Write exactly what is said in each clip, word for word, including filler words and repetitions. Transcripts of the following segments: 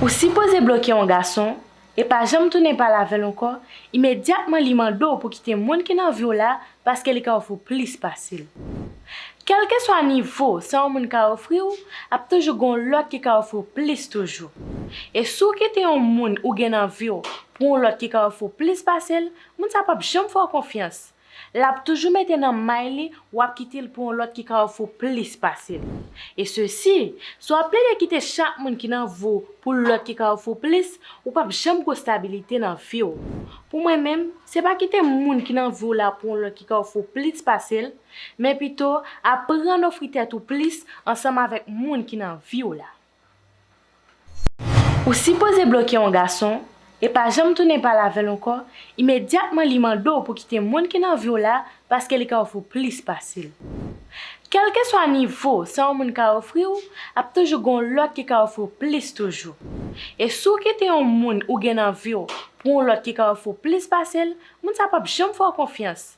Ou sipoze bloke yon gason e pa janm tounen pale avè l ankò, imedyatman li mande w pou kite moun ki nan vi w la paske li ka ofri w plis pase l. Kèlkeswa nivo sa yon moun ka ofri w, ap toujou gen yon lòt ki ka ofri w plis toujou. E si w kite yon moun ou gen nan vi w pou yon lòt ki ka ofri w plis pase l, moun sa p ap janm fè w konfyans. L ap toujou mete nan may li w ap kite l pou yon lòt ki ka ofri w plis pase l. E sesi, si w ap plede kite chak moun ki nan vi w pou lòt ki ka ofri w plis, ou p ap janm gen stabilite nan vi w. Pou mwen menm, se pa kite moun ki nan vi w la pou yon lòt ki ka ofri w plis pase l, men pito aprann ofri tèt ou plis ansanm avèk moun ki nan vi w la. Ou sipoze bloke yon gason e pa janm tounen pale avè l ankò, imedyatman li mande w pou kite moun ki nan vi w la paske li ka ofri w plis pase l. Kèlkeswa nivo sa yon moun ka ofri w, ap toujou gen yon lòt ki ka ofri w plis toujou. E si w kite yon moun ou gen nan vi w pou yon lòt ki ka ofri w plis pase l, moun sa p ap janm fè w konfyans.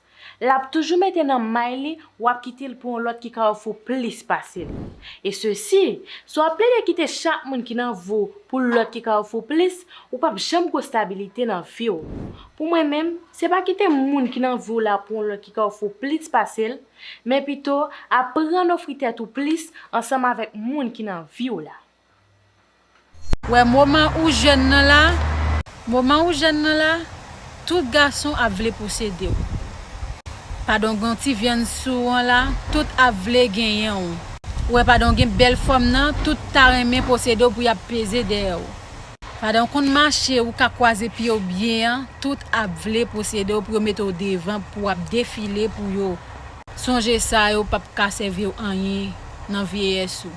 L ap toujou mete nan may li w ap kite l pou yon lòt ki ka ofri w plis pase l. E sesi, si w ap plede kite chak moun ki nan vi w pou lòt ki ka ofri w plis, ou p ap janm gen stabilite nan vi w. Pou mwen menm, se pa kite moun ki nan vi w la pou yon lòt ki ka ofri w plis pase l, men pito aprann ofri tèt ou plis ansanm avèk moun ki nan vi w la. Wè moman ou jèn nan la, moman ou jèn nan la, tout gason ap vle posede w. Pandan w gen yon ti vyann sou w an la, tout ap vle genyen w. Wè pandan w gen bèl fòm nan, tout ta renmen posede w pou y ap peze dèyè w. Pandan w konn mache, ou ka kwaze pye w byen an, tout ap vle posede w pou yo mete w devan, pou w ap defile pou yo. Sonje sa yo p ap ka sèvi w anyen nan vyeyès ou.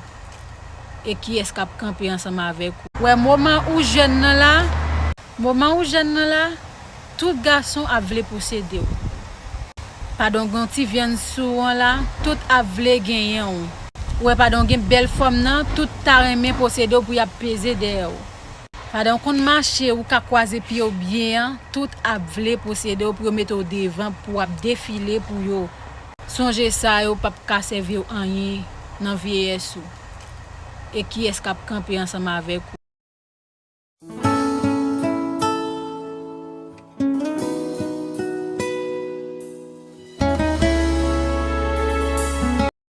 E kiyès k ap kanpe ansanm avèk ou? Wè moman ou jèn nan la, moman ou jèn nan la, tout gason ap vle posede w. Pandan w gen yon ti vyann sou w an la, tout ap vle genyen w. Wè pandan w gen bèl fòm nan, tout ta renmen posede w pou y ap peze dèyè w. Pandan w konn mache, ou ka kwaze pye w byen an, tout ap vle posede w pou yo mete w devan, pou w ap defile pou yo. Sonje sa yo p ap ka sèvi w anyen nan vyeyès ou. E kiyès k ap kanpe ansanm avèk ou?